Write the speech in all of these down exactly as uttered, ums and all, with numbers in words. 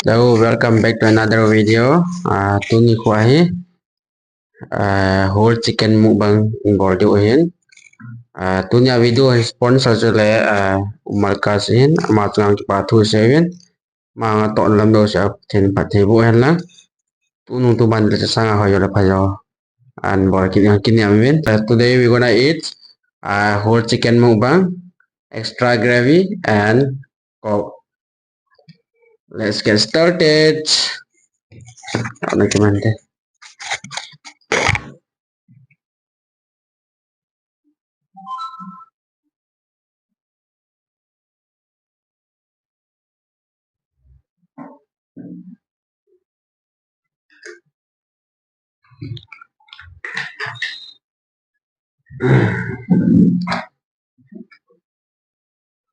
Hello, welcome back to another video. Ah, tuni khu ahi, ah, whole chicken mukbang in bol diu ahin. Ah, tuni a video hi sponsor chu le, ah, U Marcus ahin, ama chunga kipa thu seuvin. Ama toh lam deu se a then phat thei bou hen lang. Tunung tuban le sanga hoi jo le pha jo. An bol kit, kit niam uvin. Uh, today we're gonna eat, uh, whole chicken mukbang, extra gravy and Coke. Let's get started. Ano naman te?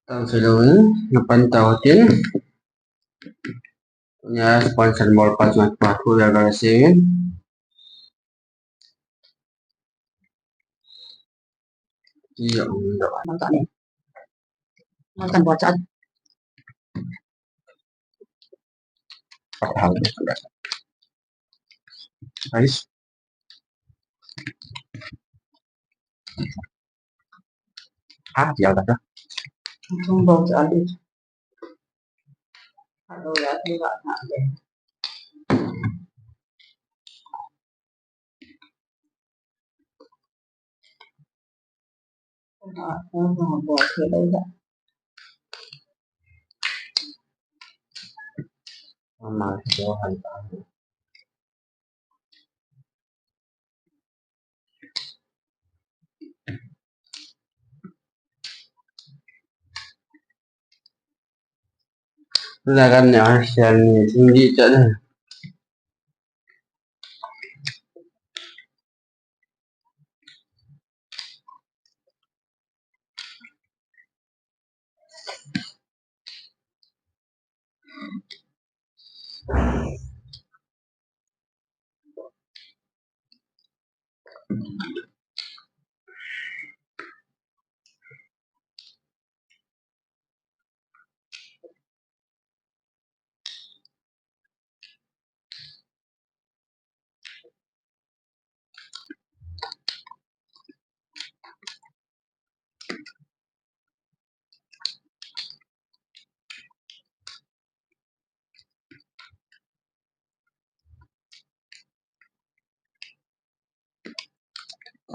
Tang silo na pan tau tin. Nya sponsor mol pas na pa ku ya ga se. Iya, unda. Mata ni. Mata buat saat. Apa hal? Guys. Ah, ya udah dah. Langsung bau sekali. Kalau ya, tidak nak deh. Lagan ni Arsenal ni hindi chat.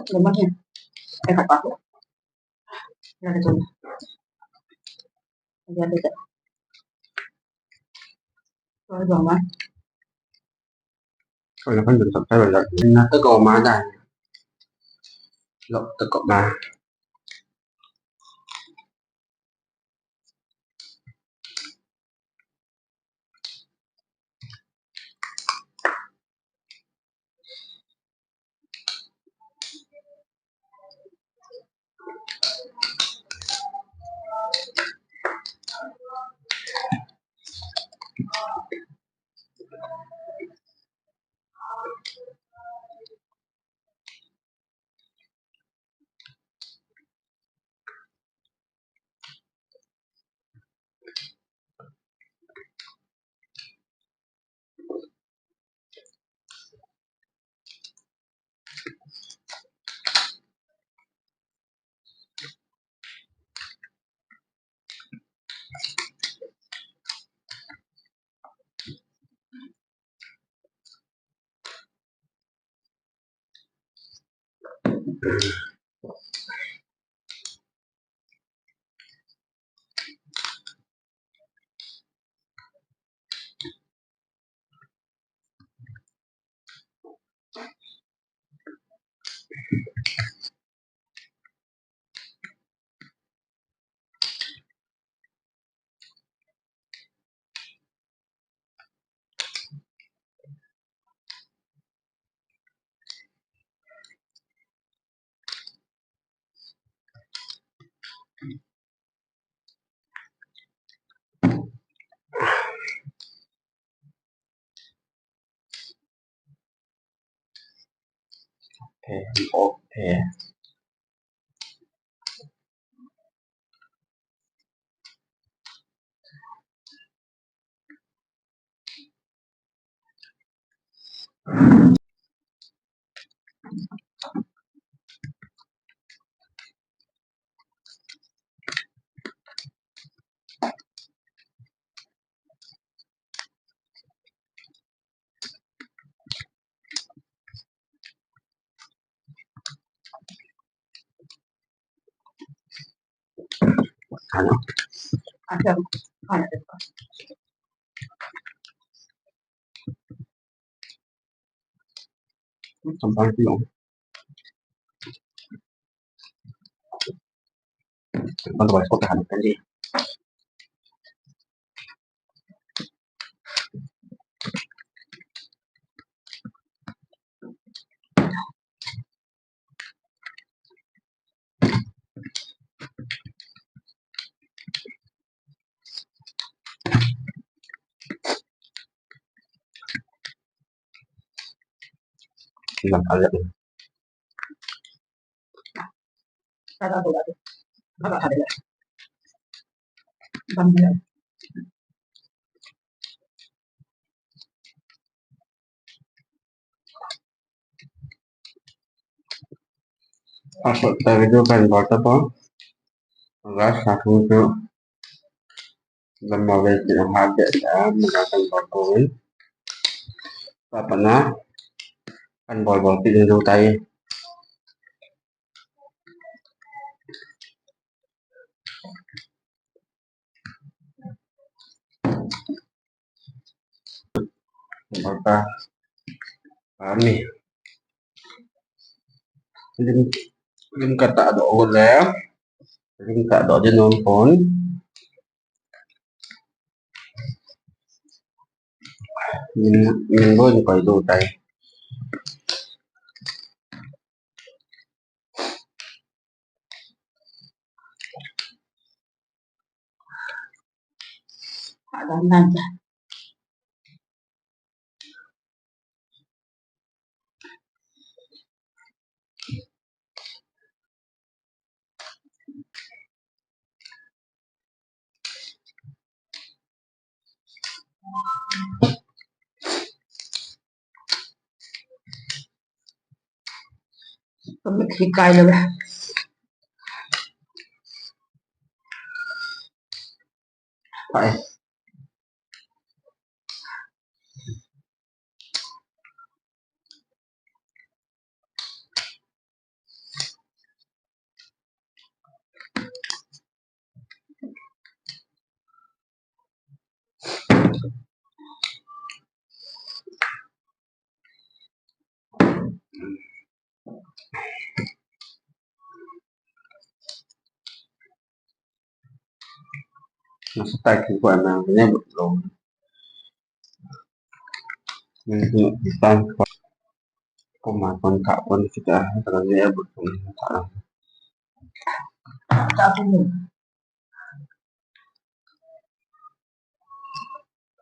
Lemak ya. Eh, apa? Ya, betul. Ya, betul. Kalau doang mah. Kalau kan belum sampai, belum. Nah, tu kau mana? Lok tu kau mah. Okay, okay. Ano? Sampai sini. Bang kau kau tahan kan di. Ilang alat ni. Masuk dari itu kan, buat apa? Enggak, satu itu. Lamma ve ki na ha de da, muna kan bol bol in. Pa pa na kan bol bol pi ding tai. Bol ta. Ani. Lim, lim kata do le. Lim kata do je non pon. Min, min bo ni koi do tai. Ada nanja. Pamit hikai le. Pai. Nasa tai ki ko na ne bu lo. Ni ni tan ko. Ko ma kon ka kon kita ta ne bu ko ta. Ta ku.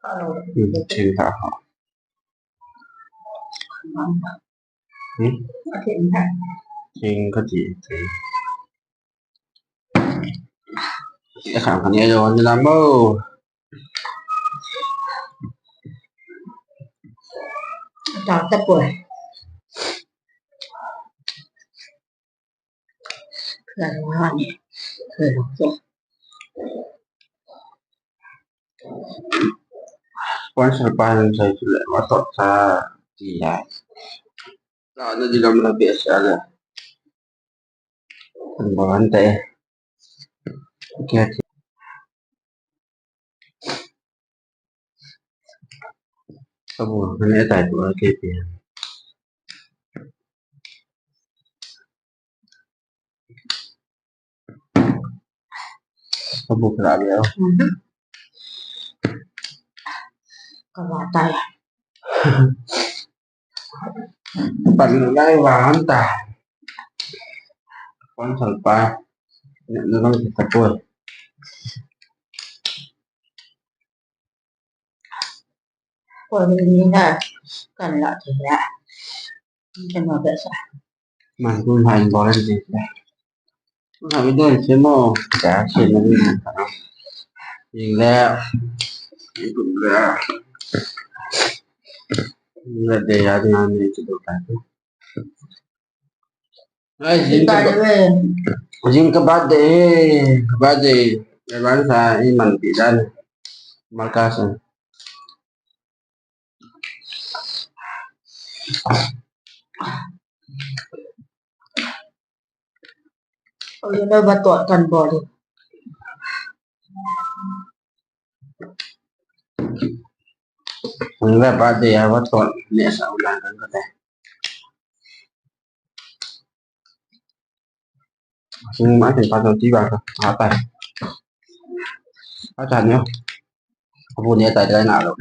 Hmm, ching ta ha. Hmm? Ching ka ti, ching. Ka khang ka ni ayo ni la mo. Ta ta poi. Sponsor pa han sai chule, ma to sa ti ya. Na na di lam la be sa la. Kan ba han te. Okay. Abu, kan e tai tu ke pi. Abu kala le. Ka ba tai. Pan lai wa han ta. Pan sal pa. Ne ne lang ta ko. Ko ni na kan la ti ya. Kan ma ba sa. Man tu hai bol ni. Hai doi se mo. Ka se na ni. Ing le. Ing le. Birthday a dinga nei chu do ta. Ai, jing ka, jing ka birthday, birthday. Advance a iman pi dan. Markas. Oi, na ba to kan bol. Ang la ba de ya ba to ne sa ulan kan ka te. Sing ma tin pa to ti ba ka. Apa? Apa ni? Apa ni tai tai na lo.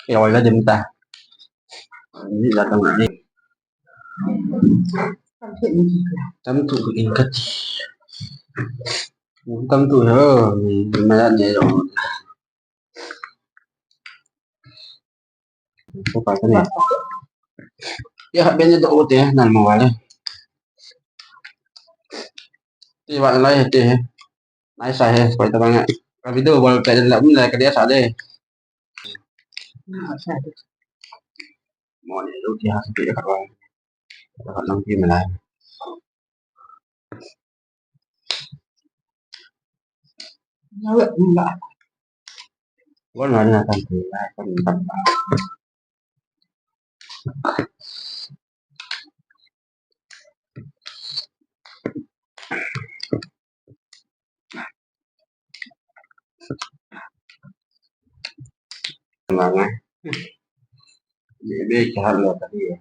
Kaya wala din ta. Hindi na tama ni. Tam tu in kati. Tam tu ho. Mala ni lo. Ko pa ni. Ya ben do te nan mo wala. Ti wa lai te. Nai sa he, koi ta bang a. Ka video bol pe la, um, la ka dia sa de. Mo ni lu ti ha sa pi ka bang. Ka lang pi ma lai. Wa na na kan ti la kan ta. Mama. Bebe, kihat lo tadi ya.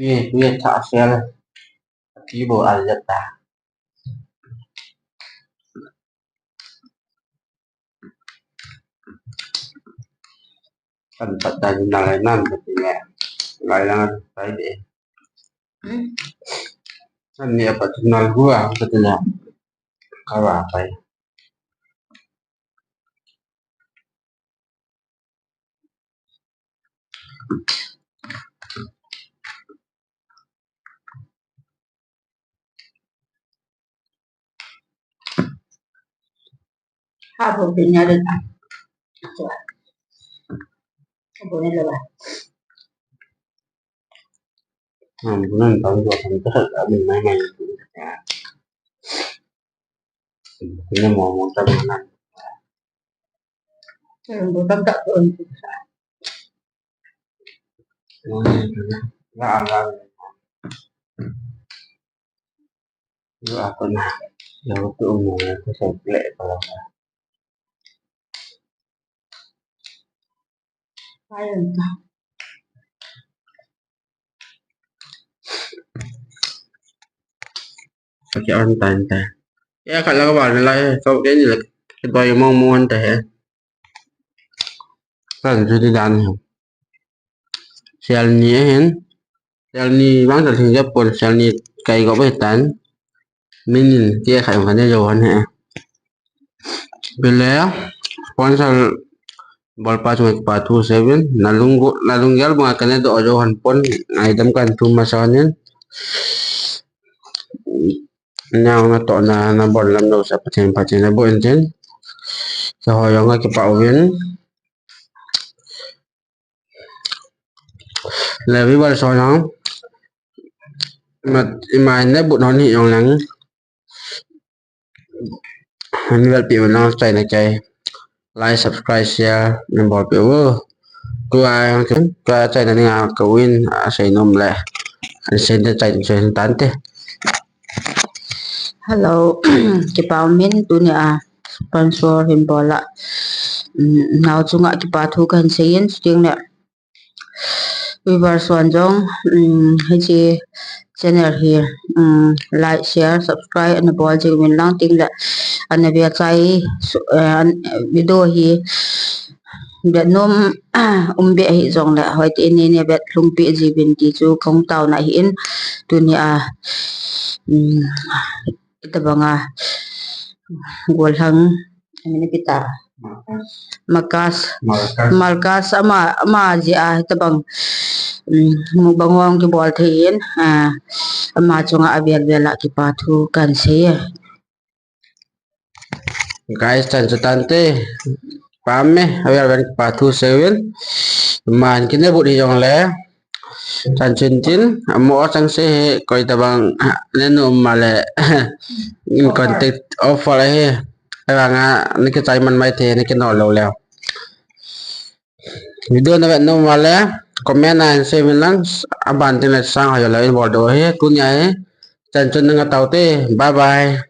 Ye, ye, tha sel. Ki bo al jat ta. Kan pat ta ni na lai nan ka ti ne. Lai lang tai de. Kan ni pat na lu a ka ti ne. Ka wa pai. Ha bo de nya de. Ha bo ne le ba. Ham, bunan tang jo tang ta, amin mai mai. Ina mo mo ta bunan. Em, bu tam ta ko. Mo ni la la. Yo ako na. Yo to mo na ko sa ple pa la. Ayun. Paki on tan ta. Ya, khat la ka bal na lai, ka ke ni la, ka doi mong mong ta he. Kan ju di dan he. Sial ni he. Sial ni bang ta thing ja pon, sial ni kai go be tan. Min in ke khai ma ne jo han he. Bile, sponsor bol pa chung pa two seven. Na lung go, na lung gel bang ka ne do jo han pon. Ai dam kan tu ma sa nen. Nang na to na, na bon lam do sa Pathen, Pathen na bon tin. Sa ho yong ka pa win. Le vi bal so yong. Mat ima ne but hon hi yong lang. Han vel pi man lang chai na kai. Like, subscribe, share, nan bol pi u. Tua, tua chai na ninga ka win, a sei nom le. An sen te chai sen tante. Hello, kipa min tunia sponsor hin bola. Nau chunga kipa thu kan seiyin, chuting le viewers hon jong, um, hiche channel hi, um, like, share, subscribe ana bol jing uvin lang ting le ana ve chai video hi vet nom um be hi jong le hoi te ni ni vet lungpi ji vin ti chu kong tao na hi in tunia, um, tabanga golhang Amini pita. Makas. Makas. Makas ama, ama jia tabang, um, mukbang ong kibol thei in, ah, ama chunga avel vel a kipa thu kan sei e. Guys, chan chu tante. Pam me, avel vel kipa thu sei uvin. Man kine but hi jong le. Chan chun tin, amo chang se he, koi tabang, ne nom ma le, in contact offer he, avanga, ne kichai man mai the, ne kinol lou leu. Video na vet nom ma le, comment a hin sei uvin lang, aban tin le sang ho lou in bol do he, tunia he, chan chun nang a tao te, bye bye.